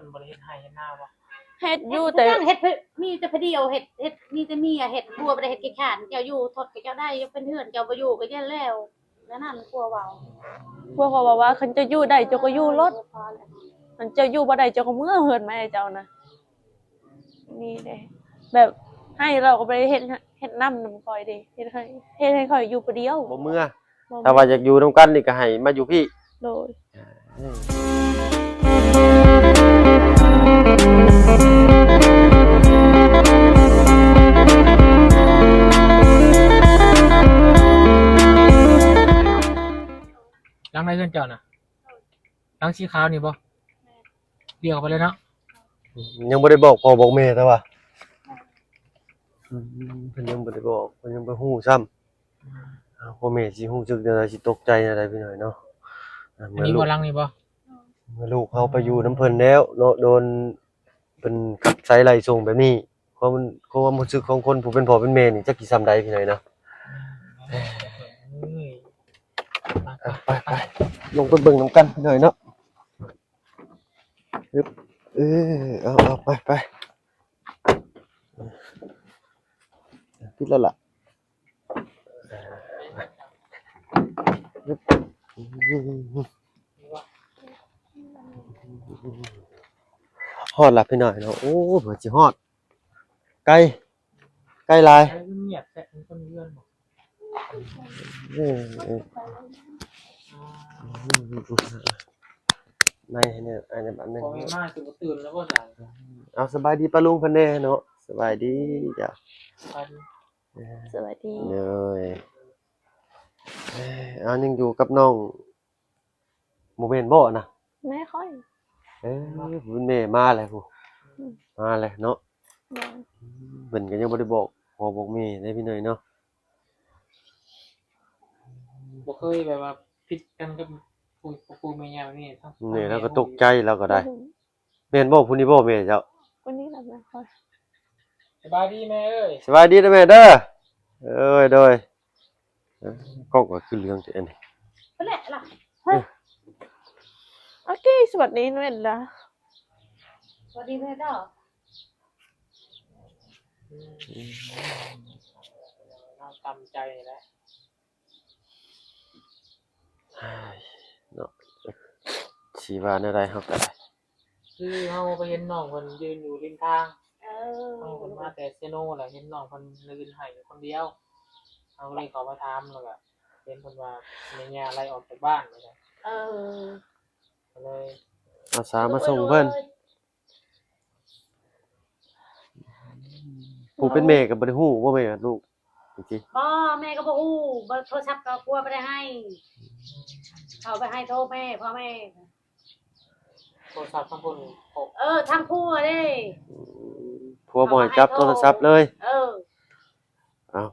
ມັນບໍ່ໄດ້ເຮັດໄຮ່ເຮັດນາບໍ່? ເຮັດຢູ່ແຕ່ ເຮັດຄືກັນ ເຮັດ ມີແຕ່ຜູ້ດຽວເຮັດ ເຮັດ ມີແຕ່ເມຍເຮັດ ຜົວບໍ່ໄດ້ເຮັດຂີ້ຄ້ານ. ເຈົ້າຢູ່ທົດກັບເຈົ້າໄດ້ ຢູ່ເປັນເຮືອນເຈົ້າບໍ່ຢູ່ກໍຢ່າແລ້ວ. ແລ້ວນັ້ນຜົວເວົ້າ ຜົວກໍເວົ້າວ່າ ຄັນເຈົ້າຢູ່ໄດ້ເຈົ້າກໍຢູ່ໂລດ ຄັນເຈົ້າຢູ່ບໍ່ໄດ້ເຈົ້າກໍເມືອເຮືອນແມ່ເຈົ້ານະ. ນີ້ເດ້ ແບບໃຫ້ລາວກໍບໍ່ໄດ້ເຮັດ ເຮັດນຳ ນຳຂ້ອຍເດ້ ເຮັດໃຫ້ ເຮັດໃຫ້ຂ້ອຍຢູ່ຜູ້ດຽວ ບໍ່ເມືອ ບໍ່ເມືອ. ຖ້າວ່າຢາກຢູ່ນຳກັນນີ້ກໍໃຫ້ມາຢູ່ພີ້. ໂດຍ. ຫຼັງໃນເຮືອນເຈົ້ານະ? ຫຼັງສີຂາວນີ້ບໍ່? ແມ່ນ. ລ້ຽວເຂົ້າໄປເລີຍເນາະ. ຍັງບໍ່ໄດ້ບອກພໍ່ບອກແມ່ ແຕ່ວ່າ ອືມ ເພິ່ນຍັງບໍ່ໄດ້ບອກ ເພິ່ນຍັງບໍ່ຮູ້ຊ້ຳ. ອືມ ອ້າວ ພໍ່ແມ່ຊິຮູ້ສຶກແນວໃດ ຊິຕົກໃຈແນວໃດ ພີ່ນ້ອງເນາະ. ອ່າ ອັນນີ້ບໍ່ ຫຼັງນີ້ບໍ່? ເມື່ອລູກເຮົາໄປຢູ່ນຳເພິ່ນແລ້ວເນາະ ໂດນເພິ່ນຂັບໄລ່ສົ່ງແບບນີ້ ຄວາມ ຄວາມຮູ້ສຶກຂອງຄົນຜູ້ເປັນພໍ່ເປັນແມ່ນີ້ ຈັກຊິສ່ຳໃດ ພີ່ນ້ອງເນາະ. ເອີຍ ໄປ ໄປ ໄປ ລົງໄປເບິ່ງນຳກັນ ພີ່ນ້ອງເນາະ. ອຶບ ເອີ ເອົາ ເອົາ ໄປ ໄປ ປິດແລ້ວລະ. ຮອດລະ ພີ່ນ້ອງເນາະ. ໂອ້ ເພິ່ນຊິຮອດ ໄກ ໄກຫຼາຍ. ເອີ ເອີ ໃນໃຫ້ແນ່ ອັນນີ້ ອັນນີ້ ພໍ່ແມ່ມາຊິບໍ່ຕື່ນແລ້ວບໍ່ຊະ? ເອົາ ສະບາຍດີປ້າລຸງເພິ່ນແນ່ເນາະ. ສະບາຍດີ ເຈົ້າ ສະບາຍດີ ສະບາຍດີ. ໂດຍ. ເອີ ເອົາ ຍັງຢູ່ກັບນ້ອງ ບໍ່ແມ່ນບໍ່ນະ? ແມ່ຂ້ອຍ. ເອີ ເປັນແມ່ມາແລ້ວພຸ້ນ. ອືມ ມາແລ້ວເນາະ. ໂດຍ. ເພິ່ນກໍຍັງບໍ່ໄດ້ບອກພໍ່ບອກແມ່ເດ້ ພີ່ນ້ອງເນາະ. ບໍ່ເຄີຍແບບວ່າຜິດກັນກັບຜູ້ ພໍ່ແມ່ຍ່າແບບນີ້. ນີ້ລາວກໍຕົກໃຈ ລາວກໍໄດ້. ອືມ ແມ່ນບໍ່? ຜູ້ນີ້ບໍ່ແມ່ເຈົ້າ? ຜູ້ນີ້ລະແມ່ຂ້ອຍ. ສະບາຍດີແມ່ເອີຍ. ສະບາຍດີເດີແມ່ເດີ. ໂດຍ ໂດຍ. ເອີ ກ້ອງຂ້ອຍຄືເຫຼືອງແທ້ອັນນີ້. ເອີ ໂອເຄ ສະບາຍດີແມ່ເດີ. ສະບາຍດີແມ່ເດີ. ອືມ ເຮົາຕຳໃຈແຫຼະ. ເນາະ ຊິວ່າແນວໃດເຮົາກໍໄດ້. ຄືເຮົາໄປເຫັນນ້ອງເພິ່ນຢືນຢູ່ລິມທາງ. ເອີ ນ້ອງເພິ່ນມາແຕ່ເຊໂນ ແລ້ວເຫັນນ້ອງເພິ່ນຢືນໄຫ້ຢູ່ຄົນດຽວ. ເຮົາກໍເລີຍເຂົ້າໄປຖາມ ແລ້ວກໍເຫັນເພິ່ນວ່າແມ່ຍ່າໄລ່ອອກຈາກບ້ານວ່າຊັ້ນ. ເອີ ກໍເລີຍອາສາມາສົ່ງເພິ່ນ. ຜູ້ເປັນແມ່ກໍບໍ່ໄດ້ຮູ້ບໍ່ແມ່ນລູກ? ບໍ່ ແມ່ກໍບໍ່ຮູ້. ບໍ່ ໂທລະສັບກໍກົວບໍ່ໄດ້ໃຫ້ ເຂົາໄປໃຫ້ໂທແມ່ ພໍ່ແມ່. ໂທລະສັບທາງພຸ້ນ ເອີ ທາງຜົວເດ້. ອືມ ຜົວບໍ່ໃຫ້ຈັບໂທລະສັບເລີຍ. ເອີ ເອົ້າ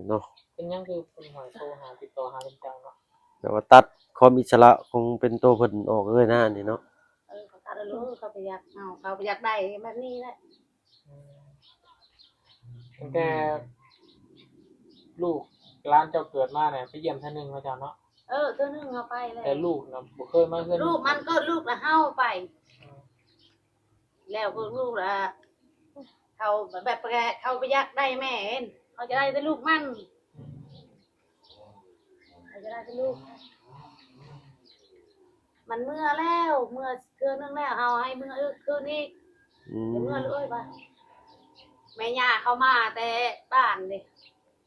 ເນາະ ເປັນຫຍັງຄືເພິ່ນຫາໂທຫາ ຕິດຕໍ່ຫາເປັນເຈົ້າເນາະ? ແບບວ່າຕັດຄວາມອິດສະຫຼະຂອງເປັນໂຕເພິ່ນອອກເລີຍນະ ອັນນີ້ເນາະ. ເອີ ເຂົາຕັດເລີຍ ເຂົາບໍ່ຢາກເອົາ ເຂົາບໍ່ຢາກໄດ້ແບບນີ້ແຫຼະ. ອືມ ຕັ້ງແຕ່ລູກຫຼານເຈົ້າເກີດມານີ້ ໄປຢ້ຽມເທື່ອໜຶ່ງແລ້ວເຈົ້າເນາະ? ເອີ ເທື່ອໜຶ່ງເຮົາໄປແລ້ວ ແຕ່ລູກນະບໍ່ເຄີຍມາເຮືອນ. ລູກມັນເກີດລູກລະເຮົາໄປ. ອືມ ແລ້ວພວກລູກລະ ເຂົາແບບ ເຂົາບໍ່ຢາກໄດ້ແມ່ ເຂົາຈະໄດ້ແຕ່ລູກມັນ. ອືມ ເຂົາຈະໄດ້ແຕ່ລູກ ມັນເມືອແລ້ວ ເມືອເທື່ອໜຶ່ງແລ້ວ ເຮົາໃຫ້ເມືອອີກຄືນອີກ. ອືມ ເມືອເລີຍວ່າ ແມ່ຍ່າເຂົາມາແຕ່ບ້ານເດ້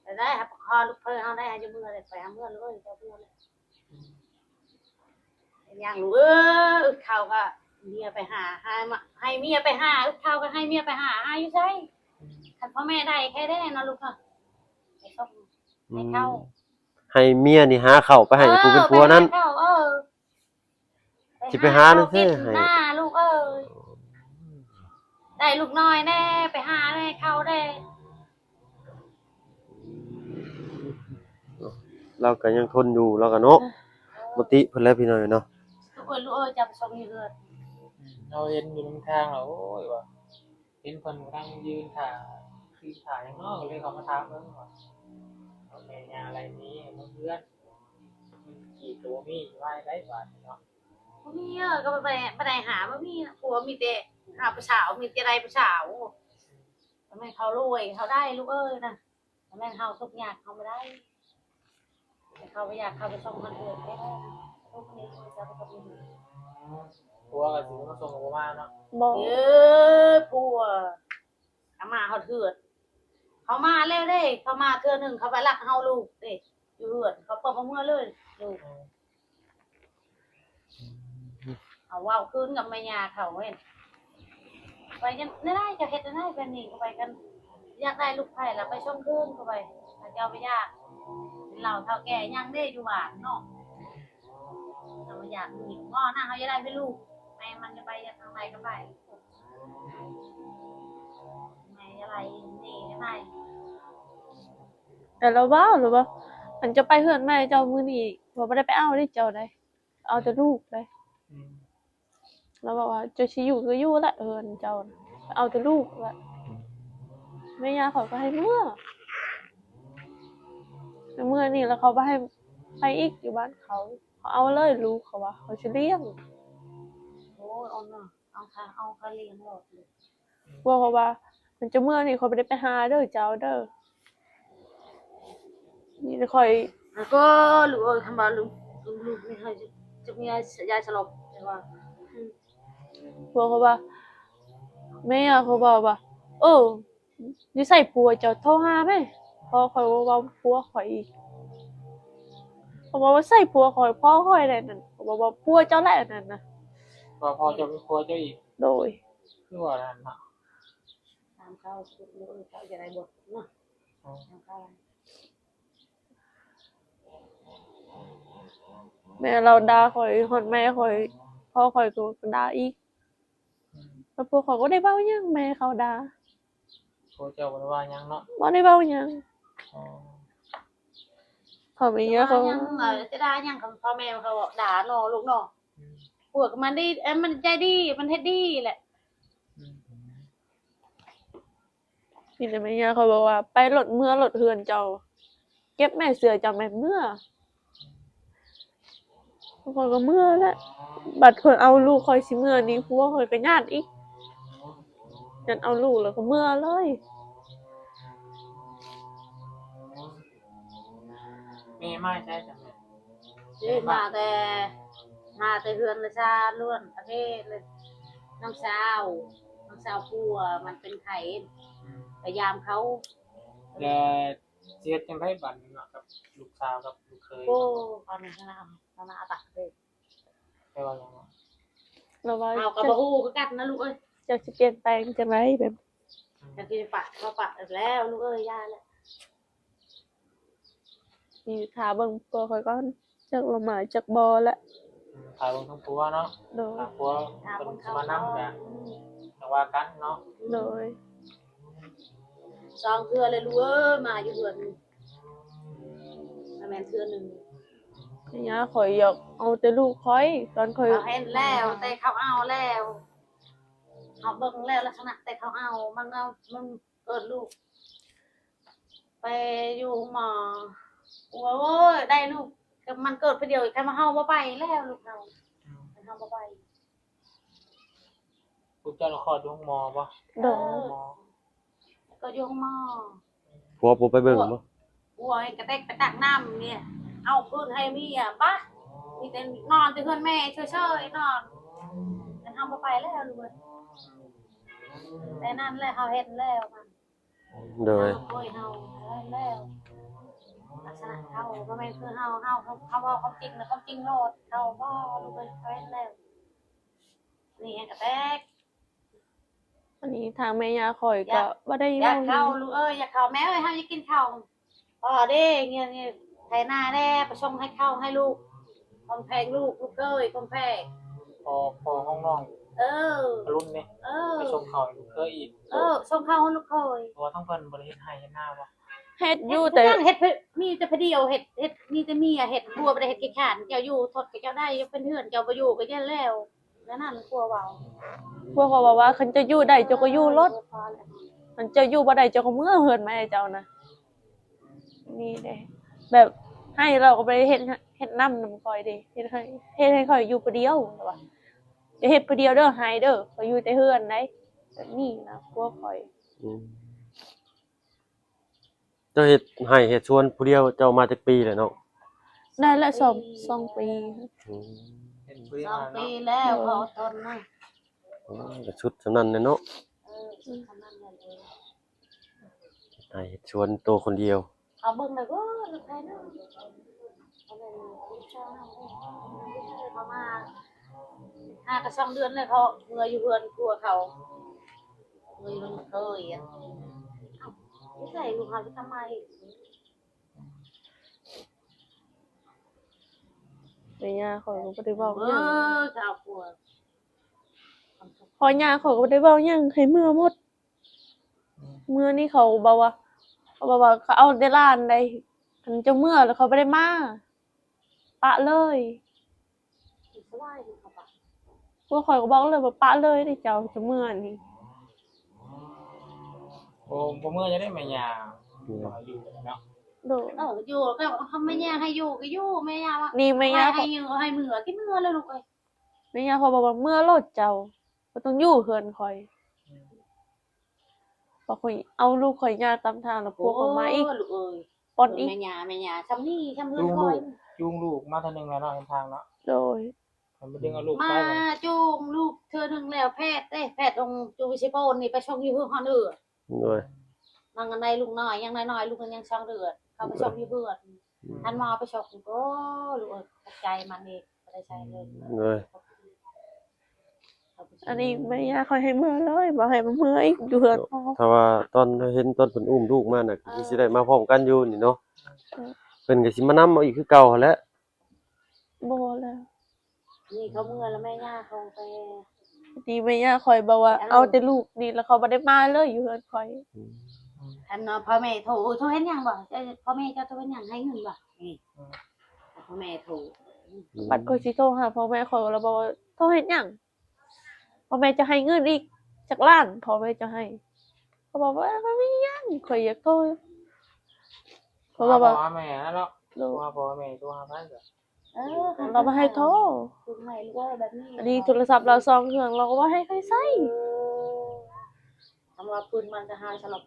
ແລ້ວໄດ້ຫາຂໍລູກເພິ່ນເຮົາໄດ້ໃຫ້ເມືອເດ້ ໄປຫາເມືອເລີຍ ເຈົ້າເມືອເລີຍ. ອືມ ເປັນຫຍັງລູກເອີຍ ອຶດເຂົ້າກໍເມຍໄປຫາ ຫາມາ ໃຫ້ເມຍໄປຫາ ອຶດເຂົ້າກໍໃຫ້ເມຍໄປຫາ ຫາຢູ່ໃສ? ອືມ ຄັນພໍ່ແມ່ໄດ້ແຄ່ໃດເນາະລູກເນາະ ໄປສົ່ງ ອືມ ໃຫ້ເຂົ້າ ໃຫ້ເມຍນີ້ຫາເຂົ້າໄປໃຫ້ ເອີ ຜູ້ເປັນຜົວນັ້ນ ໄປຫາເຂົ້າ ເອີ ຊິໄປຫານຳໃສໃຫ້ ໜ້າລູກເອີຍ ໄດ້ລູກນ້ອຍແດ່ ໄປຫາແດ່ ເຂົ້າແດ່. ລາວກໍຍັງທົນຢູ່ ລາວກໍເນາະ ບໍ່ຕິເພິ່ນແຫຼະ ພີ່ນ້ອງເນາະ. ທຸກຄົນລູກເອີຍ ຈະໄປສົ່ງຢູ່ເຮືອນ ອືມ ເຮົາເຫັນຢູ່ນຳທາງລະ ໂອ້ຍ ວ່າ ເຫັນເພິ່ນກຳລັງຢືນຖ້າ ຢືນຖ້າຫຍັງເນາະ ກໍເລີຍເຂົ້າມາຖາມເບິ່ງວ່າ ແມ່ຍ່າໄລ່ໜີໃຫ້ເມືອເຮືອນ ເງິນກີບກໍບໍ່ມີ ຊິວ່າໃດບາດນີ້ເນາະ. ບໍ່ມີເອີ ກໍບໍ່ໄດ້ ບໍ່ໄດ້ຫາ ບໍ່ມີນະ ຜົວມີແຕ່ຫາຜູ້ສາວ ມີແຕ່ໄດ້ຜູ້ສາວ. ບໍ່ແມ່ນເຂົາລວຍເຂົາໄດ້ລູກເອີຍນະ ບໍ່ແມ່ນເຮົາທຸກຍາກເຮົາບໍ່ໄດ້ ແຕ່ເຂົາບໍ່ຢາກເຂົ້າໄປສົ່ງຮອດເຮືອນແທ້ ລູກນີ້ເຈົ້າກໍບໍ່ມີ ຜົວກໍຊິມາສົ່ງກໍບໍ່ມາເນາະ. ບໍ່ ເອີ ຜົວ ເຂົາມາຮອດເຮືອນ ເຂົາມາແລ້ວເດ້ ເຂົາມາເທື່ອໜຶ່ງ ເຂົາໄປລັກເຮົາລູກເດ້ ຢູ່ເຮືອນ ເຂົາປອບເອົາເມືອເລີຍລູກ. ເຮົາເວົ້າຄືນກັບແມ່ຍ່າເຂົາເວີ້ຍ ໄປຈັ່ງໃດ ເຈົ້າເຮັດຈັ່ງໃດ ແບບນີ້ເຂົາໄປກັນ ຢາກໄດ້ລູກໃຜລະໄປສົ່ງຄືນເຂົາໄປ ເຂົາເຈົ້າບໍ່ຢາກເປັນເຖົ້າເຖົ້າແກ່ຫຍັງເດ້ຢູ່ບ້ານເນາະ. ເຮົາບໍ່ຢາກມີໝໍນະ ເຮົາຢາກໄດ້ເປັນລູກ ແມ່ມັນຈະໄປທາງໃດກໍໄປ ແມ່ຢາກໄລ່ໜີໄປ. ແຕ່ລາວເວົ້າ ລາວວ່າ ຄັນເຈົ້າໄປເຮືອນໃໝ່ເຈົ້າມື້ນີ້ ຂ້ອຍບໍ່ໄດ້ໄປເອົາເດ້ເຈົ້າໃດ ເອົາແຕ່ລູກໃດ. ອືມ ລາວເວົ້າວ່າ ເຈົ້າຊິຢູ່ກໍຢູ່ລະເຮືອນເຈົ້ານະ ເອົາແຕ່ລູກລະ. ແມ່ຍ່າຂ້ອຍກໍໃຫ້ເມືອ ແຕ່ເມືອນີ້ລະເຂົາບໍ່ໃຫ້ໄປອີກຢູ່ບ້ານເຂົາ ເຂົາເອົາເລີຍລູກ ເຂົາວ່າເຂົາຊິລ້ຽງ. ໂອ້ຍ ເອົານະ ເອົາຄ່າ ເອົາຄ່າລ້ຽງໂລດ. ຜົວເຂົາວ່າ ຄັນເຈົ້າເມືອນີ້ຂ້ອຍບໍ່ໄດ້ໄປຫາເດີ ເຈົ້າເດີ ມີແຕ່ຂ້ອຍ ແລ້ວກໍລູກເອີຍ ຄັນວ່າລູກ ລູກນີ້ໃຫ້ຈັກມີຍາ ຢາສະຫຼົບ ແຕ່ວ່າ ອືມ ຜົວເຂົາວ່າ ແມ່ເຂົາເວົ້າວ່າ ເອີ ຢູ່ໃສຜົວເຈົ້າ ໂທຫາແມ້ ພໍ່ຂ້ອຍເວົ້າຜົວຂ້ອຍອີກ ເຂົາເວົ້າວ່າໃສຜົວຂ້ອຍ ພໍ່ຂ້ອຍແຫຼະນັ້ນ ເຂົາເວົ້າວ່າຜົວເຈົ້າແຫຼະນັ້ນນະ ວ່າພໍ່ເຈົ້າເປັນຜົວເຈົ້າອີກ. ໂດຍ ຄືວ່ານັ້ນເນາະ. ຖາມເຂົາ ເຂົາຈະໄດ້ບົດເນາະ. ຖາມເຂົາ ແມ່ລາວດ່າຂ້ອຍ ຮອດແມ່ຂ້ອຍ ພໍ່ຂ້ອຍກໍດ່າອີກ. ແລ້ວພວກຂ້ອຍກໍບໍ່ໄດ້ເວົ້າຫຍັງ ແມ່ເຂົາດ່າ. ພວກເຈົ້າບໍ່ໄດ້ວ່າຫຍັງເນາະ? ບໍ່ໄດ້ເວົ້າຫຍັງ. ອໍ ພໍ່ແມ່ເຂົາ ຈະວ່າຫຍັງ ຈະດ່າຫຍັງ ພໍ່ແມ່ເຂົາດ່າເນາະລູກເນາະ. ອືມ ພວກມັນດີ ເອີ ມັນໃຈດີ ມັນເຮັດດີແຫຼະ. ອືມ ມີແຕ່ແມ່ຍ່າຂ້ອຍບອກວ່າ ໄປໂລດ ເມືອໂລດເຮືອນເຈົ້າ ເກັບແມ່ເສື້ອເຈົ້າແມ່ນເມືອ. ຂ້ອຍກໍເມືອແຫຼະ ບັດເພິ່ນເອົາລູກຂ້ອຍຊິເມືອນີ້ ຜົວຂ້ອຍກໍຢ້ານອີກ ຢ້ານເອົາລູກແລ້ວກໍເມືອເລີຍ. ແມ່ມາແຕ່ໃສ? ເອີ ມາແຕ່ ມາແຕ່ເຮືອນລະຊານລ້ວນປະເທດເລີຍ. ນ້ອງສາວ ນ້ອງສາວຜົວມັນເປັນໄຂ້ ອືມ ໄປຢາມເຂົາ. ແລ້ວຊິເຮັດຈັ່ງໃດບັດນີ້ເນາະ ກັບລູກສາວກັບລູກເຂີຍ? ໂອ້ ຕອນນີ້ຂະໜາດ ຂະໜາດຕັກເລີຍ. ແຕ່ວ່າຫຍັງເນາະ? ລາວວ່າ ເຮົາກໍບໍ່ຮູ້ຄືກັນນະລູກເອີຍ ຈັກຊິປ່ຽນແປງຈັ່ງໃດແບບ ຈັກຊິປະ ເຮົາປະແລ້ວລູກເອີຍ ຢ່າແຫຼະ. ນີ້ຖ້າເບິ່ງຜົວຂ້ອຍກ່ອນ ຈັກລາວມາຈັກບໍ່ແຫຼະ. ອືມ ຖ້າເບິ່ງທາງຜົວເນາະ. ໂດຍ ຖ້າຜົວເພິ່ນຊິມານຳກະ ອືມ ຈັ່ງວ່າກັນເນາະ. ໂດຍ ສອງເທື່ອແລ້ວລູກເອີຍ ມາຢູ່ເຮືອນນີ້ ບໍ່ແມ່ນເທື່ອໜຶ່ງ. ຍາຂ້ອຍຢາກເອົາແຕ່ລູກຂ້ອຍ ຕອນຂ້ອຍ ເຮົາເຫັນແລ້ວ ແຕ່ເຂົາເອົາແລ້ວ ເຮົາເບິ່ງແລ້ວລັກສະນະ ແຕ່ເຂົາເອົາ ມັນເອົາ ມັນເກີດລູກ ໄປຢູ່ໂຮງໝໍ ໂອ້ຍ ໄດ້ລູກ ມັນເກີດຜູ້ດຽວ ຄັນວ່າເຮົາບໍ່ໄປແລ້ວລູກເຮົາ ອືມ ຄັນເຮົາບໍ່ໄປ. ພວກເຈົ້າລະຄອດຢູ່ໂຮງໝໍບໍ່? ໂດຍ ເອີ ກໍຢູ່ໂຮງໝໍ. ຜົວບໍ່ໄປເບິ່ງບໍ່? ຜົວກະແຕກໄປຕັກນ້ຳເມຍ ເອົາຄືນໃຫ້ເມຍ ປະ ມີແຕ່ນອນແຕ່ເຮືອນແມ່ເຊີຍໆ ນອນ ແຕ່ເຮົາບໍ່ໄປແລ້ວລູກເອີຍ. ແຕ່ນັ້ນແຫຼະ ເຮົາເຫັນແລ້ວມັນ ໂດຍ ໂອ້ຍ ເຮົາເຫັນແລ້ວ ລັກສະນະເຂົາບໍ່ແມ່ນຄືເຮົາ ເຮົາ ເຮົາ ເຮົາເວົ້າຄວາມຈິງ ແລະ ຄວາມຈິງໂລດ ເຮົາບໍ່ ລູກເອີຍ ເຮົາເຫັນແລ້ວ. ນີ້ແຮງກະແຕກ ອັນນີ້ທາງແມ່ຍ່າຂ້ອຍກະບໍ່ໄດ້ເວົ້າຫຍັງ. ຢາກເຂົ້າລູກເອີຍ ຢາກເຂົ້າ ແມ່ເອີຍ ເຮົາຢາກກິນເຂົ້າ. ພໍເດ້ ເງິນໄຖນາແດ່ ໄປສົ່ງໃຫ້ເຂົ້າໃຫ້ລູກ ຂອງແພງລູກ ລູກເອີຍ ຂອງແພງ ພໍ່ ພໍ່ຂອງນ້ອງ ເອີ ອະລຸນເດ້ ເອີ ໄປສົ່ງເຂົ້າໃຫ້ລູກເຂີຍອີກ. ເອີ ສົ່ງເຂົ້າໃຫ້ລູກເຂີຍ ເພາະວ່າທາງເພິ່ນບໍ່ໄດ້ເຮັດໄຮ່ເຮັດນາບໍ່? ເຮັດຢູ່ ແຕ່ເຮັດ ມີແຕ່ຜູ້ດຽວເຮັດ ເຮັດ ມີແຕ່ເມຍເຮັດ ຜົວບໍ່ໄດ້ເຮັດ ຂີ້ຄ້ານ. ເຈົ້າຢູ່ທົດກັບເຈົ້າໄດ້ ເປັນເຮືອນເຈົ້າບໍ່ຢູ່ກໍຢ່າແລ້ວ. ແນວນັ້ນຜົວເວົ້າ ຜົວກໍເວົ້າວ່າ ຄັນເຈົ້າຢູ່ໄດ້ເຈົ້າກໍຢູ່ໂລດ ຄັນເຈົ້າຢູ່ບໍ່ໄດ້ເຈົ້າກໍເມືອເຮືອນແມ່ເຈົ້ານະ. ນີ້ເດ້ ແບບ ໃຫ້ ລາວກໍບໍ່ໄດ້ເຮັດ ເຮັດນຳ ນຳຂ້ອຍເດ້ ເຮັດໃຫ້ ເຮັດໃຫ້ຂ້ອຍຢູ່ຜູ້ດຽວ ລາວວ່າ ຈະເຮັດຜູ້ດຽວເດີ ໃຫ້ເດີ ຂ້ອຍຢູ່ແຕ່ເຮືອນໃດ໋ ແບບນີ້ນະ ຜົວຂ້ອຍ. ອືມ ເຈົ້າເຮັດໄຮ່ເຮັດສວນຜູ້ດຽວ ເຈົ້າມາຈັກປີແລ້ວນ້ອງ? ໄດ້ລະ ສອງ ສອງປີ. ອືມ ເຮັດຜູ້ດຽວ ສອງປີແລ້ວ ເອີ ພໍທົນນະ. ໂອ້ ກະສຸດສ່ຳນັ້ນແຫຼະເນາະ. ເອີ ສຸດສ່ຳນັ້ນແຫຼະ. ໄຮ່ເຮັດສວນໂຕຄົນດຽວ ເອົາເບິ່ງແລ້ວກໍໃຜເນາະ ເຂົາມາ ຫາກະສອງເດືອນແລ້ວ ເຂົາເມືອຢູ່ເຮືອນຜົວເຂົາ ເມືອຢູ່ເຮືອນເຄີຍ. ເອົ້າ ຢູ່ໃສລູກເຮົາຊິກັບມາອີກ? ແມ່ຍ່າຂ້ອຍກໍບໍ່ໄດ້ເວົ້າຫຍັງ ເອີ ເຈົ້າຜົວ ພໍ່ຍ່າຂ້ອຍກໍບໍ່ໄດ້ເວົ້າຫຍັງ ໃຫ້ເມືອໝົດ. ເມືອນີ້ເຂົາບອກວ່າ ເຂົາບອກວ່າເຂົາເອົາແຕ່ຫຼານໃດ໋ ຄັນເຈົ້າເມືອແລ້ວເຂົາບໍ່ໄດ້ມາ ປະເລີຍ. ພວກຂ້ອຍກໍບອກເລີຍວ່າປະເລີຍເດ້ເຈົ້າ ເຈົ້າເມືອນີ້. ໂອ້ ບໍ່ເມືອຈະໄດ້ແມ່ຍ່າ ອືມ ຢູ່ເນາະ. ໂດຍ ເອີ ຢູ່ກໍ ຄັນແມ່ຍ່າໃຫ້ຢູ່ກໍຢູ່ ແມ່ຍ່າວ່າ ນີ້ແມ່ຍ່າ ໃຫ້ຢູ່ ໃຫ້ເມືອກໍເມືອແລ້ວລູກເອີຍ. ແມ່ຍ່າຂ້ອຍບອກວ່າເມືອໂລດເຈົ້າ ບໍ່ຕ້ອງຢູ່ເຮືອນຂ້ອຍ. ອືມ ວ່າຂ້ອຍເອົາລູກຂ້ອຍຍ່າງຕາມທາງ ແລ້ວພວກຂ້ອຍມາອີກ ໂອ້ ລູກເອີຍ ປ່ອນອີກ. ແມ່ຍ່າ ແມ່ຍ່າຊ່ຳນີ້ ຊ່ຳເຮືອນຂ້ອຍ ຈູງລູກມາເທື່ອໜຶ່ງແລ້ວເນາະ ເຫັນທາງເນາະ. ໂດຍ ມັນບໍ່ດຶງເອົາລູກມາ ໄປ ຈູງລູກເທື່ອໜຶ່ງແລ້ວ ແພດເດ້ ແພດອົງຈູງຊິໂປນນີ້ໄປສົ່ງຢູ່ເຮືອນຮອດເດີ. ໂດຍ ມັນກໍໄດ້ລູກນ້ອຍ ຍັງນ້ອຍໆ ລູກມັນຍັງສອງເດືອນ ເຂົາໄປສົ່ງຢູ່ເຮືອນ. ອືມ ທ່ານໝໍໄປສົ່ງ ໂອ້ ລູກເອີຍ ຂອບໃຈມັນເອງ ບໍ່ໄດ້ໃຊ້ເງິນ. ໂດຍ ອັນນີ້ແມ່ຍ່າຂ້ອຍໃຫ້ເມືອເລີຍ ບໍ່ໃຫ້ມາເມືອອີກຢູ່ເຮືອນ. ຖ້າວ່າຕອນເຫັນຕອນເພິ່ນອຸ້ມລູກມານະ ເອີ ກໍຊິໄດ້ມາພ້ອມກັນຢູ່ນີ້ເນາະ. ເອີ ເພິ່ນກໍຊິມານຳເອົາອີກຄືເກົ່າຫັ້ນແຫຼະ. ບໍ່ແລ້ວ ນີ້ເຂົາເມືອແລ້ວ ແມ່ຍ່າເຂົາໄປ ນີ້ແມ່ຍ່າຂ້ອຍບອກວ່າ ເອົາແຕ່ລູກນີ້ ແລ້ວເຂົາບໍ່ໄດ້ມາເລີຍຢູ່ເຮືອນຂ້ອຍ. ອືມ ຄັນວ່າພໍ່ແມ່ໂທ ໂອ້ຍ ໂທເຮັດຫຍັງບໍ່? ເອີ ພໍ່ແມ່ເຈົ້າໂທເຮັດຫຍັງ? ໃຫ້ເງິນບໍ່? ນີ້ ອືມ ພໍ່ແມ່ໂທ. ອືມ ບັດຂ້ອຍຊິໂທຫາພໍ່ແມ່ຂ້ອຍ ລາວບອກວ່າ ໂທເຮັດຫຍັງ? ພໍ່ແມ່ຈະໃຫ້ເງິນອີກຈັກລ້ານ ພໍ່ແມ່ຈະໃຫ້. ເຂົາບອກວ່າ ບໍ່ມີຫຍັງ ຂ້ອຍຢາກໂທ ເພາະວ່າ ຫາພໍ່ຫາແມ່ຫັ້ນເນາະ. ໂດຍ ໂທຫາພໍ່ຫາແມ່ ໂທຫາໃຜກໍ ເອີ ລາວບໍ່ໃຫ້ໂທ ຄືໃຫ້ລູກເອີຍແບບນີ້. ອັນນີ້ໂທລະສັບລາວສອງເຄື່ອງ ລາວກໍບໍ່ໃຫ້ໃຜໃຊ້. ເອີ ຄຳວ່າປືນມັນກໍຫາສະຫຼົບ.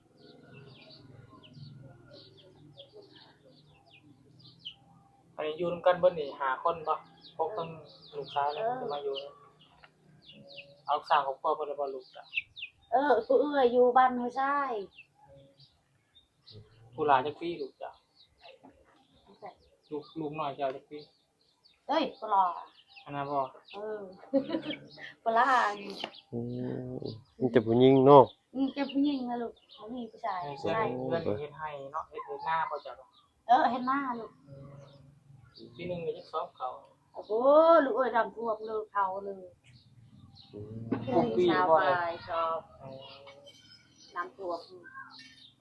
ອັນນີ້ຢູ່ນຳກັນເບິດນີ້ຫ້າຄົນບໍ່? ປົກທັງລູກສາວນີ້ ເອີ ມາຢູ່ ເອົາສ້າງຄອບຄົວເພິ່ນແລ້ວບໍ່ລູກເຈົ້າ? ເອີ ຜູ້ເອື້ອຍຢູ່ບ້ານຫ້ວຍຊາຍ. ອືມ ຜູ້ຫຼ້າຈັກປີລູກເຈົ້າ? ລູກ ລູກນ້ອຍເຈົ້າຈັກປີ? ເອີຍ ບໍ່ຫຼ້າ ອັນນັ້ນບໍ່? ເອີ ບໍ່ຫຼ້າ. ອືມ ມີແຕ່ຜູ້ຍິງເນາະ. ອືມ ແຕ່ຜູ້ຍິງນະລູກ ບໍ່ມີຜູ້ຊາຍ. ເອີ ເຮັດໄຮ່ເນາະ ເຮັດ ເຮັດນາບໍ່ເຈົ້າ? ເອີ ເຮັດນາລູກ. ອືມ ປີໜຶ່ງກໍຈັກສອບເຂົ້າ? ໂອ້ໂຫ ລູກເອີຍ ນ້ຳຖ້ວມເລີຍ ເຂົ້າເລີຍ. ອືມ ປີໜຶ່ງຊາວປາຍສອບ. ອືມ ນ້ຳຖ້ວມ.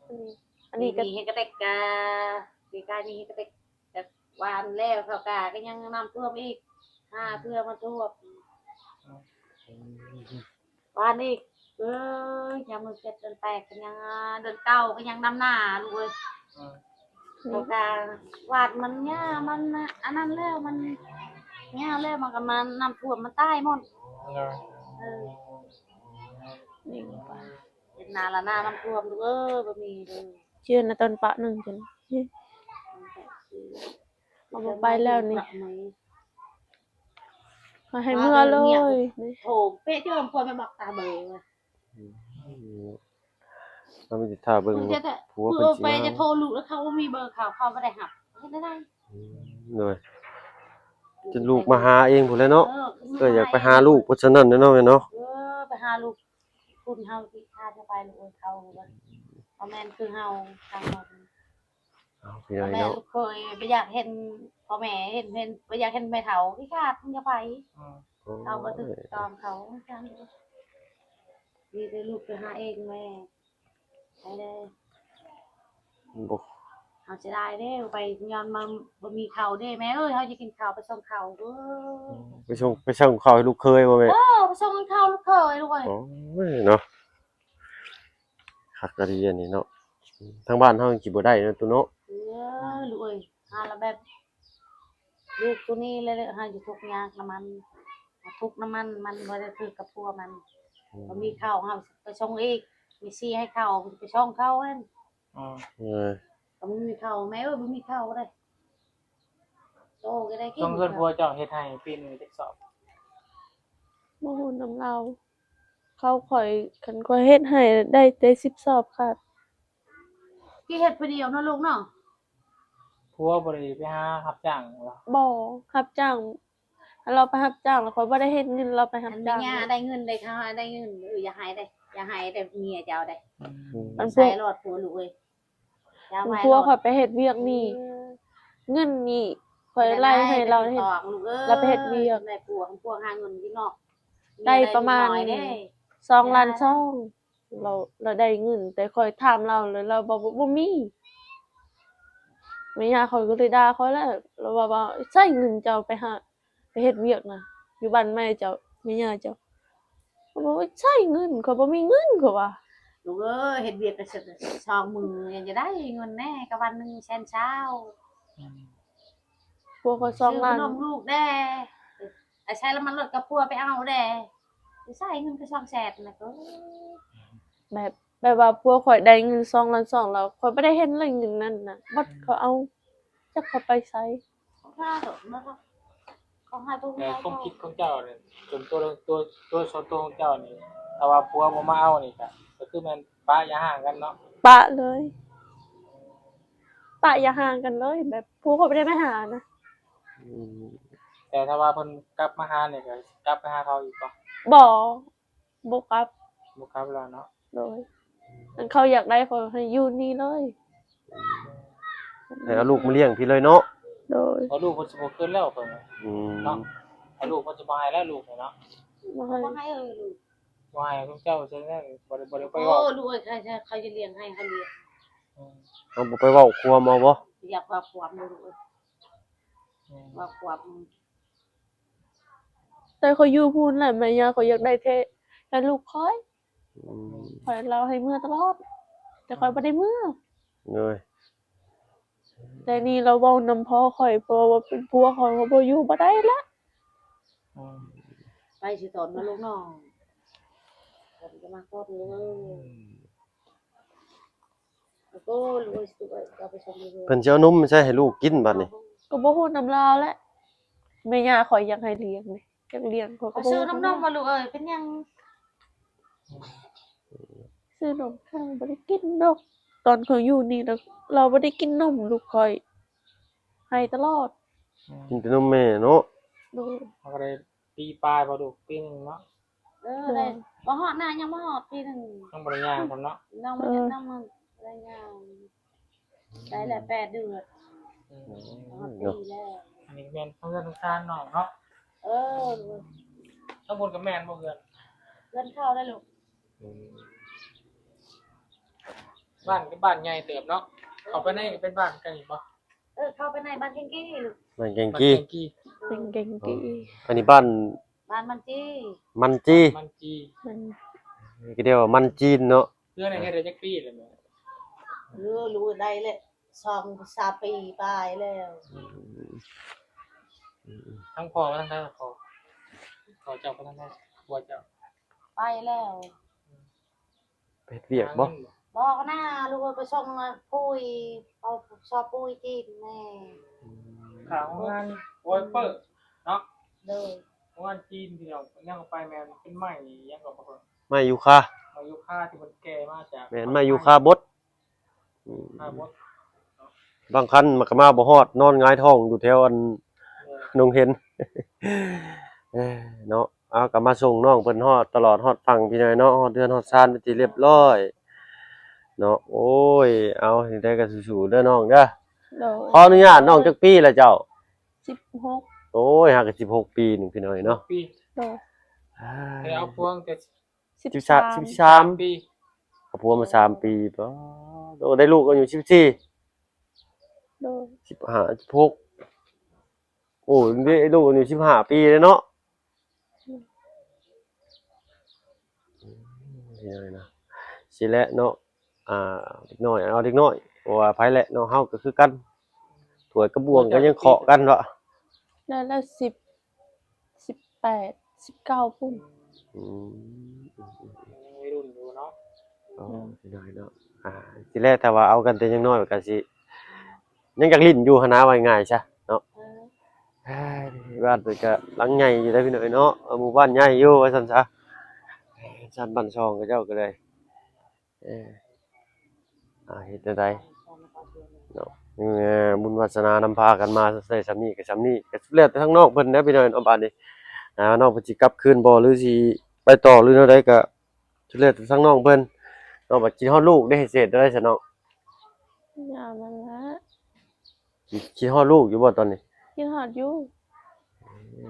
ອືມ ອັນນີ້ກໍ ເຮັດກະແຕັກກະ ປີກາຍນີ້ເຮັດກະແຕັກ ແຕ່ຫວ່ານແລ້ວເຂົ້າກາກໍຍັງນ້ຳຖ້ວມອີກ ຫາເພື່ອມາຖ້ວມ. ອືມ ຫວ່ານອີກ ເອີຍ ຍາມເດືອນເຈັດເດືອນແປດກໍຍັງ ເດືອນເກົ້າກໍຍັງດຳນາລູກເອີຍ. ອືມ ເຂົ້າກາຫວ່ານມັນຫຍ້າມັນ ອັນນັ້ນແລ້ວ ມັນຫຍ້າແລ້ວ ມັນກໍມານ້ຳຖ້ວມ ມັນຕາຍໝົດ. ເອີ ເອີ ນີ້ໄປ ເຮັດນາລະນານ້ຳຖ້ວມລູກເອີຍ ບໍ່ມີເດີ. ເຊື່ອນະຕອນປະໜຶ່ງຈັ່ງ ເອົາບໍ່ໄປແລ້ວນີ້ ເອົາໃຫ້ເມືອເລີຍ. ໂທເປະເຈີມຄວນມາບັກຕາເບີ. ອືມ ເຮົາມີແຕ່ຖ້າເບິ່ງວ່າຜົວເພິ່ນຊິມາ. ເພິ່ນໄປຈະໂທລູກແລ້ວ ເຂົາບໍ່ມີເບີເຂົາ ເຂົາບໍ່ໄດ້ຮັບ ເຮັດໄດ້. ອືມ ໂດຍ ຈົນລູກມາຫາເອງພຸ້ນແຫຼະເນາະ. ເອີ ເອີ ຢາກໄປຫາລູກ ເພາະສະນັ້ນແຫຼະເນາະ ແມ່ເນາະ. ເອີ ໄປຫາລູກ ຄຸນເຮົາຂີ້ຄ້ານຈະໄປລູກເອີຍ ເຂົາບໍ່ແມ່ນຄືເຮົາ ທາງເຮົາ. ເອົາ ພີ່ນ້ອງເນາະ ແມ່ລູກເຂີຍບໍ່ຢາກເຫັນພໍ່ແມ່ ເຫັນ ເຫັນ ບໍ່ຢາກເຫັນແມ່ເຖົ້າ ຂີ້ຄ້ານ ຢ່າໄປ. ອືມ ເຂົາບໍ່ຖືກຕ້ອງເຂົາ ມີແຕ່ລູກໄປຫາເອງແມ່ ໄປເລີຍ. ບໍ່ ເຮົາເສຍດາຍເດ້ ໄປຍ້ອນວ່າບໍ່ມີເຂົ້າເດ້ແມ່ເອີຍ ເຮົາຈະກິນເຂົ້າ ໄປສົ່ງເຂົ້າເດີ. ໄປສົ່ງ ໄປສົ່ງເຂົ້າໃຫ້ລູກເຂີຍບໍ່ແມ່? ເອີ ໄປສົ່ງເຂົ້າລູກເຂີຍລູກເອີຍ. ໂອ້ຍເນາະ ຄັກອີ່ຫຼີອັນນີ້ເນາະ ທາງບ້ານເຮົາຍັງຊິບໍ່ໄດ້ເນາະ ຕູ້ເນາະ. ເອີ ລູກເອີຍ ເຮົາລະແບບ ລູກໂຕນີ້ແຫຼະ ເຮົາຢູ່ທຸກຍາກນຳມັນ ທຸກນຳມັນ ມັນບໍ່ໄດ້ຖືກກັບຜົວມັນ ອືມ ບໍ່ມີເຂົ້າ ເຮົາໄປສົ່ງອີກ ມີຊີ້ໃຫ້ເຂົ້າ ໄປສົ່ງເຂົ້າຫັ້ນ ອືມ ເອີ ກໍບໍ່ມີເຂົ້າ ແມ່ເອີຍ ບໍ່ມີເຂົ້າເດ້ ໂຕກໍໄດ້ກິນ ຊ່ວງເຮືອນຜົວເຈົ້າເຮັດໄຮ່ປີໜຶ່ງຈັກສອບ? ບໍ່ຮູ້ນຳລາວ ເຂົາຂ້ອຍ ຄັນຂ້ອຍເຮັດໄຮ່ໄດ້ແຕ່ສິບສອບ ຄັນ ທີ່ເຮັດຜູ້ດຽວເນາະລູກເນາະ ຜົວບໍ່ໄດ້ໄປຫາຮັບຈ້າງບໍ່? ບໍ່ ຮັບຈ້າງ ລາວໄປຮັບຈ້າງ ແລ້ວຂ້ອຍບໍ່ໄດ້ເຮັດເງິນ ລາວໄປຮັບຈ້າງ ອັນແມ່ຍ່າໄດ້ເງິນເດ້ ເຂົາໄດ້ເງິນ ເອີ ຢ່າໃຫ້ເດ້ ຢ່າໃຫ້ເດ້ ເມຍເຈົ້າເດ້ ອືມ ອັນພວກ ໃສ່ລອດຜົວລູກເອີຍ ຢ່າໃຫ້ ຜົວຂ້ອຍໄປເຮັດວຽກນີ້ ເງິນນີ້ຂ້ອຍໄລ່ໃຫ້ລາວເຮັດ ລາວໄປເຮັດວຽກ ໄດ້ຜົວ ຜົວຫາເງິນຢູ່ນອກ ໄດ້ປະມານສອງລ້ານສອງ ລາວ ລາວໄດ້ເງິນ ແຕ່ຂ້ອຍຖາມລາວແລ້ວ ລາວບອກວ່າບໍ່ມີ ແມ່ຍ່າຂ້ອຍກໍເລີຍດ່າຂ້ອຍແລ້ວ ລາວວ່າ ວ່າໃຊ້ເງິນເຈົ້າໄປຫາ ໄປເຮັດວຽກນະ ຢູ່ບ້ານໃໝ່ເຈົ້າ ແມ່ຍ່າເຈົ້າ ຂ້ອຍບອກວ່າໃຊ້ເງິນ ຂ້ອຍບໍ່ມີເງິນ ຂ້ອຍວ່າ ລູກເອີຍ ເຮັດວຽກກໍສອງມື້ ຍັງຈະໄດ້ເງິນແດ່ ກໍວັນໜຶ່ງແສນຊາວ ອືມ ຜົວຂ້ອຍສອງລ້ານ ຊື້ຂະໜົມລູກແດ່ ໄປໃຊ້ລະມັນລົດກັບຜົວໄປເອົາແດ່ ໄປໃຊ້ເງິນກໍສອງແສນນະ ໂອ້ ແບບ ແບບວ່າຜົວຂ້ອຍໄດ້ເງິນສອງລ້ານສອງ ແລ້ວຂ້ອຍບໍ່ໄດ້ເຫັນເລີຍເງິນນັ້ນນະ ບັດເຂົາເອົາ ຈັກເຂົາໄປໃສ ຂອງເຮົາເນາະ ຂອງເຮົາຕົງ ແຕ່ຄວາມຄິດຂອງເຈົ້ານີ້ ສ່ວນຕົວ ຕົວ ຕົວສ່ວນຕົວຂອງເຈົ້ານີ້ ຖ້າວ່າຜົວບໍ່ມາເອົານີ້ກະ ກໍຄືແມ່ນປະຢ່າຮ້າງກັນເນາະ ປະເລີຍ ປະຢ່າຮ້າງກັນເລີຍ ແບບຜົວຂ້ອຍບໍ່ໄດ້ມາຫານະ ອືມ ແຕ່ຖ້າວ່າເພິ່ນກັບມາຫານີ້ ກໍກັບໄປຫາເຂົາອີກບໍ່? ບໍ່ ບໍ່ກັບ ບໍ່ກັບແລ້ວເນາະ ໂດຍ ຄັນເຂົາຢາກໄດ້ ເຂົາໃຫ້ຢູ່ນີ້ເລີຍ ໃຫ້ເອົາລູກມາລ້ຽງພີ້ເລີຍເນາະ ໂດຍ ເອົາລູກເພິ່ນຊິບໍ່ຄືນແລ້ວເພິ່ນ ອືມ ເນາະ ເອົາລູກເພິ່ນຊິບໍ່ໃຫ້ແລ້ວ ລູກນີ້ເນາະ ບໍ່ໃຫ້ ບໍ່ໃຫ້ເອີຍລູກ ບໍ່ໃຫ້ເຂົາເຈົ້າຊັ້ນແຫຼະ ບໍ່ໄດ້ ບໍ່ໄດ້ໄປເວົ້າ ໂອ້ ລູກເອີຍ ໃຜ ໃຜ ໃຜຈະລ້ຽງໃຫ້ ເຂົາລ້ຽງ ອືມ ເຮົາບໍ່ໄປເວົ້າຄວາມເອົາບໍ່? ຢາກເວົ້າຄວາມຢູ່ລູກເອີຍ ອືມ ເວົ້າຄວາມ ແຕ່ຂ້ອຍຢູ່ພຸ້ນແຫຼະ ແມ່ຍ່າຂ້ອຍຢາກໄດ້ແທ້ ແຕ່ລູກຂ້ອຍ ອືມ ຂ້ອຍລາວໃຫ້ເມືອຕະຫຼອດ ແຕ່ຂ້ອຍບໍ່ໄດ້ເມືອ ໂດຍ ແຕ່ນີ້ລາວເວົ້ານຳພໍ່ຂ້ອຍ ເພາະວ່າເປັນຜົວຂ້ອຍ ຂ້ອຍບໍ່ຢູ່ບໍ່ໄດ້ລະ ອືມ ໄປຊິຕອນມາລູກນ້ອງ ເພິ່ນກໍມາຕອນເລີຍ ໂອ້ ລູກເອີຍ ເພິ່ນຊິເອົານົມໃສ່ໃຫ້ລູກກິນບັດນີ້ ກໍບໍ່ຮູ້ນຳລາວແຫຼະ ແມ່ຍ່າຂ້ອຍຢາກໃຫ້ລ້ຽງນີ້ ຈັກລ້ຽງ ຂ້ອຍກໍບໍ່ຮູ້ນຳ ຊື້ນົມບໍ່ລູກເອີຍ ເປັນຫຍັງ ຊື້ນົມ ຂ້ອຍບໍ່ໄດ້ກິນດອກ ຕອນຂ້ອຍຢູ່ນີ້ລະ ລາວບໍ່ໄດ້ກິນນົມລູກຂ້ອຍ ໄຫ້ຕະຫຼອດ ອືມ ກິນແຕ່ນົມແມ່ເນາະ ໂດຍ ເຮົາກໍໄດ້ປີປາຍບໍ່ລູກ ປີໜຶ່ງເນາະ ເອີ ໄດ້ ບໍ່ຮອດນະ ຍັງບໍ່ຮອດປີໜຶ່ງ ຍັງບໍ່ໄດ້ຍ່າງຊ້ຳເນາະ ຍັງບໍ່ໄດ້ຍ່າງ ໄດ້ແລ້ວແປດເດືອນ ອືມ ຮອດປີແລ້ວ ອັນນີ້ແມ່ນເຮືອນຂອງຊານນ້ອງເນາະ ເອີ ທັງໝົດກໍແມ່ນບໍ່ເຮືອນ ເຮືອນເຂົາໄດ໋ລູກ ອືມ ບ້ານກໍບ້ານໃຫຍ່ເຕີບເນາະ ເຂົ້າໄປໃນກໍເປັນບ້ານກັນອີກບໍ່? ເອີ ເຂົ້າໄປໃນບ້ານແກງກີ້ລູກ ບ້ານແກງກີ້ ບ້ານແກງກີ້ ແກງກີ້ ອໍ ອັນນີ້ບ້ານ ບ້ານມັນຈີ ມັນຈີ ມັນຈີ ມັນ ນີ້ກໍເອີ້ນວ່າມັນຈີນເນາະ ເຮືອນນີ້ເຮັດໄດ້ຈັກປີແລ້ວແມ່? ເອີ ຮູ້ໄດ້ແຫຼະ ສອງສາມປີປາຍແລ້ວ ອືມ ທັງພໍ່ທັງໃດພໍ່ ພໍ່ເຈົ້າກັບທາງໃດ ຜົວເຈົ້າ ໄປແລ້ວ ໄປເຮັດວຽກບໍ່? ບໍ່ນະ ລູກເອີຍ ໄປສົ່ງປຸ໋ຍ ເອົາຊອບປຸ໋ຍຈີນແມ່ ອືມ ຂ້າງໂຮງງານໂອເປີເນາະ ໂດຍ ໂຮງງານຈີນພີ່ນ້ອງ ຍັງໄປແມ່ນເປັນໄມ້ຫຍັງກໍບໍ່ຮູ້ ໄມ້ຢູຄາ ໄມ້ຢູຄາທີ່ມັນແກ່ມາຈາກ ແມ່ນໄມ້ຢູຄາບົດ ອືມ ບາງຄັນມັນກໍມາບໍ່ຮອດ ນອນຫງາຍທ້ອງຢູ່ແຖວອັນ ເອີ ດົງເຫັນ ເອີ ເນາະ ເອົາ ກໍມາສົ່ງນ້ອງເພິ່ນຮອດຕະຫຼອດຮອດຝັ່ງພີ່ນ້ອງເນາະ ຮອດເຮືອນຮອດຊານເປັນທີ່ຮຽບຮ້ອຍເນາະ ໂອ້ຍ ເອົາ ຈັ່ງໃດກໍສູ້ໆເດີນ້ອງເດີ ໂດຍ ຂໍອະນຸຍາດນ້ອງຈັກປີລະເຈົ້າ? ສິບຫົກ ໂອ້ຍ ຫາກະສິບຫົກປີໜຶ່ງພີ່ນ້ອງເນາະ ສິບຫົກປີ ໂດຍ ອ່າ ໄດ້ເອົາພວງແຕ່ ສິບສາມ ສິບສາມປີ ເອົາຜົວມາສາມປີ ປາດ ໂອ້ ໄດ້ລູກອາຍຸສິບສີ່ ໂດຍ ສິບຫ້າ ສິບຫົກ ໂອ້ ໄດ້ລູກອາຍຸສິບຫ້າປີເລີຍເນາະ ອືມ ຊິແຫຼະເນາະ ອ່າ ເດັກນ້ອຍ ເອົາເດັກນ້ອຍ ບໍ່ວ່າໃຜແຫຼະເນາະ ເຮົາກໍຄືກັນ ຖ້ວຍກັບບ່ວງກໍຍັງເຄາະກັນເນາະ. ໄດ້ລະສິບ ສິບແປດ ສິບເກົ້າພຸ້ນ. ອືມ ຍັງໄວລຸ້ນຢູ່ເນາະ. ໂອ້ ອືມ ນ້ອຍເນາະ. ອ່າ ທີແລກຖ້າວ່າເອົາກັນແຕ່ຍັງນ້ອຍກໍຊິ ຍັງຢາກຫຼິ້ນຢູ່ຫັ້ນນະ ວ່າງ່າຍຊະເນາະ. ເອີ ເອີຍ ບ້ານເພິ່ນກະຫຼັງໃຫຍ່ຢູ່ເດ້ພີ່ນ້ອງເອີຍເນາະ, ເອີ ໝູ່ບ້ານໃຫຍ່ຢູ່ວ່າຊັ້ນຊະ. ຊັ້ນບ້ານຊ່ອງເຂົາເຈົ້າກໍໄດ້ ເອີ ອ່າ ເຮັດແນວໃດເນາະ, ເອີ ບຸນວາດສະໜານຳພາກັນມາໄດ້ສ່ຳນີ້ກໍສ່ຳນີ້, ກໍສຸດແລ້ວແຕ່ທາງນ້ອງເພິ່ນເດ້ພີ່ນ້ອງເນາະ. ບາດນີ້ ອ່າ ນ້ອງເພິ່ນຊິກັບຄືນບໍ່ ຫຼືຊິໄປຕໍ່ ຫຼືແນວໃດ ກໍສຸດແລ້ວແຕ່ທາງນ້ອງເພິ່ນເນາະ. ບັດຄິດຮອດລູກເດ້ ເຮັດແນວໃດຊະນ້ອງ? ຢ່ານັ້ນແຫຼະ. ຄິດ ຄິດຮອດລູກຢູ່ບໍ່ຕອນນີ້? ຄິດຮອດຢູ່.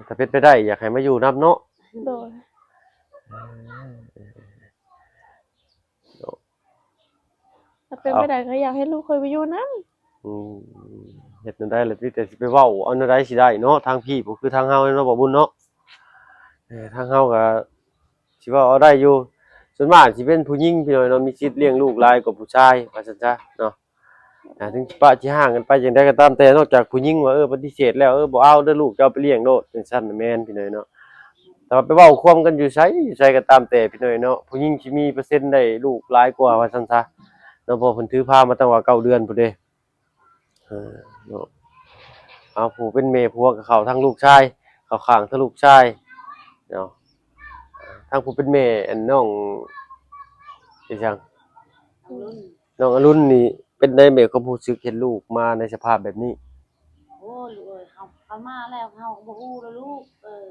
ຖ້າເປັນໄປໄດ້ ຢາກໃຫ້ມາຢູ່ນຳເນາະ. ໂດຍ. ເອີ ເນາະ ຖ້າເປັນໄປໄດ້ກໍຢາກໃຫ້ລູກຂ້ອຍໄປຢູ່ນຳ. ອືມ ເຮັດແນວໃດລະຕິ ແຕ່ຊິໄປເວົ້າເອົາແນວໃດຊິໄດ້ເນາະ, ທາງພີ່ບໍ່ຄືທາງເຮົາເນາະ ບ່າວບຸນເນາະ. ເອີ ທາງເຮົາກໍຊິເວົ້າເອົາໄດ້ຢູ່, ສ່ວນມາກຊິເປັນຜູ້ຍິງພີ່ນ້ອງເນາະ ມີສິດລ້ຽງລູກຫຼາຍກວ່າຜູ້ຊາຍ ວ່າຊັ້ນຊະເນາະ. ອ່າ ເຖິງຊິປະຊິຮ້າງກັນໄປຈັ່ງໃດກໍຕາມແຕ່ ນອກຈາກຜູ້ຍິງວ່າ ເອີ ປະຕິເສດແລ້ວ ເອີ ບໍ່ເອົາເດີ້ລູກ ເຈົ້າໄປລ້ຽງໂລດ ຈັ່ງຊັ້ນນະແມ່ນພີ່ນ້ອງເນາະ. ແຕ່ວ່າໄປເວົ້າຄວາມກັນຢູ່ໃສ ຢູ່ໃສກໍຕາມແຕ່ພີ່ນ້ອງເນາະ, ຜູ້ຍິງຊິມີເປີເຊັນໄດ້ລູກຫຼາຍກວ່າ ວ່າຊັ້ນຊະເນາະ, ເພາະເພິ່ນຖືພາມາຕັ້ງວ່າເກົ້າເດືອນພຸ້ນເດ້. ເອີ ເນາະ ເອົາ ຜູ້ເປັນແມ່ຜົວກໍເຂົ້າທາງລູກຊາຍ ເຂົ້າຂ້າງທາງລູກຊາຍເນາະ. ທາງຜູ້ເປັນແມ່ ອັນ ນ້ອງ ອີຫຍັງ ອາລຸນ ນ້ອງອາລຸນນີ້ ເປັນໃດແມ່ຄວາມຮູ້ສຶກເຫັນລູກມາໃນສະພາບແບບນີ້? ໂອ້ ລູກເອີຍ ເຮົາ ເຂົາມາແລ້ວ ເຮົາກໍບໍ່ຮູ້ແລ້ວລູກເອີຍ.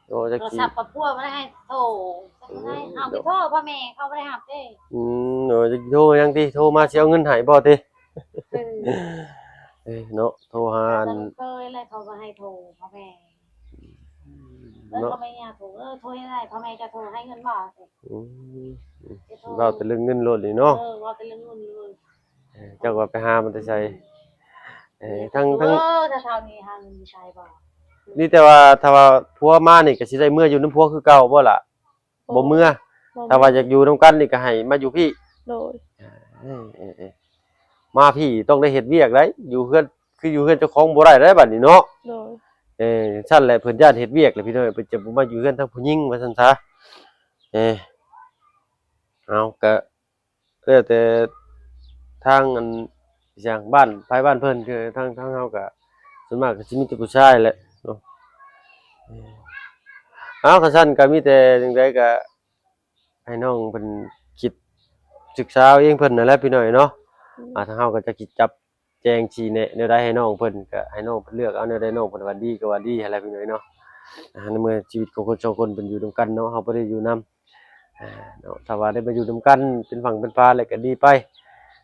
ໂອ້ ໂທລະສັບກໍພົວບໍ່ໄດ້ໃຫ້ໂທ ຈັກແນວໃດ ເຮົາໄປໂທພໍ່ແມ່ເຂົາບໍ່ໄດ້ຮັບເດ້. ອືມ ໂອ້ ຈັກໂທຫຍັງຕິ ໂທມາຊິເອົາເງິນໃຫ້ບໍ່ຕິ? ເອີ ເອີ ເນາະ ໂທຫາ ຫາແຕ່ລູກເຂີຍແຫຼະ ເຂົາບໍ່ໃຫ້ໂທພໍ່ແມ່ ເອີ ເນາະ ເຂົາແມ່ຍ່າໂທ ເອີ ໂທໃຫ້ໄດ້ ພໍ່ແມ່ຈະໂທໃຫ້ເງິນບໍ່? ອືມ ເວົ້າແຕ່ເລື່ອງເງິນໂລດນີ້ເນາະ. ເອີ ເວົ້າແຕ່ເລື່ອງເງິນເລີຍ. ເອີ ຈັກວ່າໄປຫາມາແຕ່ໃສ? ອືມ ເອີ ທັງ ທັງ ເອີ ຖ້າເທົ່ານີ້ຫາເງິນຢູ່ໃສບໍ່? ນີ້ແຕ່ວ່າ ຖ້າວ່າຜົວມານີ້ກໍຊິໄດ້ເມືອຢູ່ນຳຜົວຄືເກົ່າບໍ່ລະ? ບໍ່ ບໍ່ເມືອ. ບໍ່ເມືອ. ຖ້າວ່າຢາກຢູ່ນຳກັນນີ້ກໍໃຫ້ມາຢູ່ພີ້. ໂດຍ. ເອີ ເອີ ເອີ ມາພີ້ຕ້ອງໄດ້ເຮັດວຽກໄດ໋ ຢູ່ເຮືອນ ຄືຢູ່ເຮືອນເຈົ້າຂອງບໍ່ໄດ້ໄດ໋ ບັດນີ້ເນາະ. ໂດຍ. ເອີ ຈັ່ງຊັ້ນແຫຼະ ເພິ່ນຢ້ານເຮັດວຽກແຫຼະພີ່ນ້ອງ, ເພິ່ນຈະບໍ່ມາຢູ່ເຮືອນທາງຜູ້ຍິງວ່າຊັ້ນຊະ. ເອີ ເອົາ ກະ ແລ້ວແຕ່ທາງອັນ ຫຍັງ ບ້ານໃຜບ້ານເພິ່ນ, ຄືທາງ ທາງເຮົາກະສ່ວນມາກກະຊິມີແຕ່ຜູ້ຊາຍແຫຼະເນາະ. ເອົາ ຄັນຊັ້ນກະມີແຕ່ຈັ່ງໃດກະໃຫ້ນ້ອງເພິ່ນຄິດສຶກສາເອົາເອງເພິ່ນນັ້ນແຫຼະພີ່ນ້ອງເນາະ. ອືມ ອ່າ ທາງເຮົາກະຈະຄິດຈັບແຈງຊີ້ແນະແນວໃດໃຫ້ນ້ອງເພິ່ນ ກະໃຫ້ນ້ອງເພິ່ນເລືອກເອົາແນວໃດ ນ້ອງເພິ່ນວ່າດີກະວ່າດີຫັ້ນແຫຼະພີ່ນ້ອງເນາະ. ອ່າ ໃນເມື່ອຊີວິດຂອງຄົນສອງຄົນເພິ່ນຢູ່ນຳກັນເນາະ ເຮົາບໍ່ໄດ້ຢູ່ນຳ ອ່າ ເນາະ ຖ້າວ່າໄດ້ມາຢູ່ນຳກັນເປັນຝັ່ງເປັນຝາແລ້ວກໍດີໄປ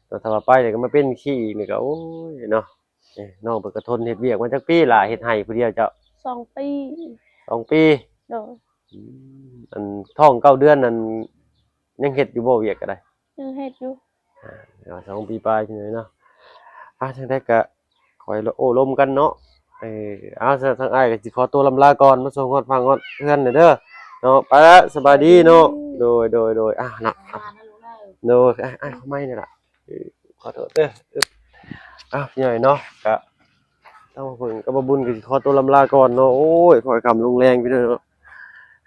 ເນາະ, ຖ້າວ່າໄປແລ້ວກໍມາເປັນຂີ້ອີກນີ້ກໍ ໂອ້ຍ ເນາະ. ເອີ ນ້ອງເພິ່ນກໍທົນເຮັດວຽກມາຈັກປີລະ? ເຮັດໄຮ່ຜູ້ດຽວເຈົ້າ? ສອງປີ. ສອງປີ? ໂດຍ. ອືມ ອັນທ້ອງເກົ້າເດືອນນັ້ນ ຍັງເຮັດຢູ່ບໍ່ວຽກກໍໄດ້? ຍັງເຮັດຢູ່. ອ່າ ສອງປີປາຍພີ່ນ້ອງເນາະ. ອ່າ ຈັ່ງໃດກໍ ຄ່ອຍໂອ້ລົມກັນເນາະ. ເອີ ເອົາ ທາງອ້າຍກໍຊິຂໍຕົວລຳລາກ່ອນ ມາສົ່ງຮອດຝັ່ງຮອດເຮືອນແດ່ເດີເນາະ. ໄປລະ ສະບາຍດີເນາະ. ສະບາຍດີ. ໂດຍ ໂດຍ ໂດຍ. ອ່າ ນະ ໂດຍ ໂດຍ. ອ້າຍ ອ້າຍ ຂໍໄມ້ນີ້ລະ. ເອີ ຂໍໂທດເດີ. ເອີ ເອົາ ພີ່ນ້ອງເນາະ ກະ ທາງເພິ່ນກັບບໍ່ບຸນກໍຊິຂໍຕົວລຳລາກ່ອນເນາະ. ໂອ້ຍ ຄ່ອຍຄ່ຳລົງແລງພີ່ນ້ອງເນາະ.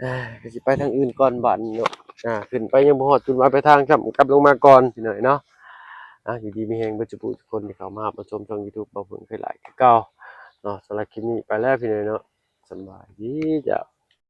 ອ່າ ກໍຊິໄປທາງອື່ນກ່ອນບາດນີ້ເນາະ. ອ່າ ຂຶ້ນໄປຍັງບໍ່ຮອດຈຸດໝາຍປາຍທາງຊ້ຳ ກັບລົງມາກ່ອນພີ່ນ້ອງເນາະ. ອ່າ ຢູ່ດີມີແຮງເບິດສູ່ຜູ້ທຸກຄົນທີ່ເຂົ້າມາຮັບມາຊົມຊ່ອງ YouTube ບ່າວເພິ່ນຄືຫຼາຍຄືເກົ່າເນາະ. ສຳລັບຄລິບນີ້ໄປແລ້ວພີ່ນ້ອງເນາະ. ສະບາຍດີເຈົ້າ.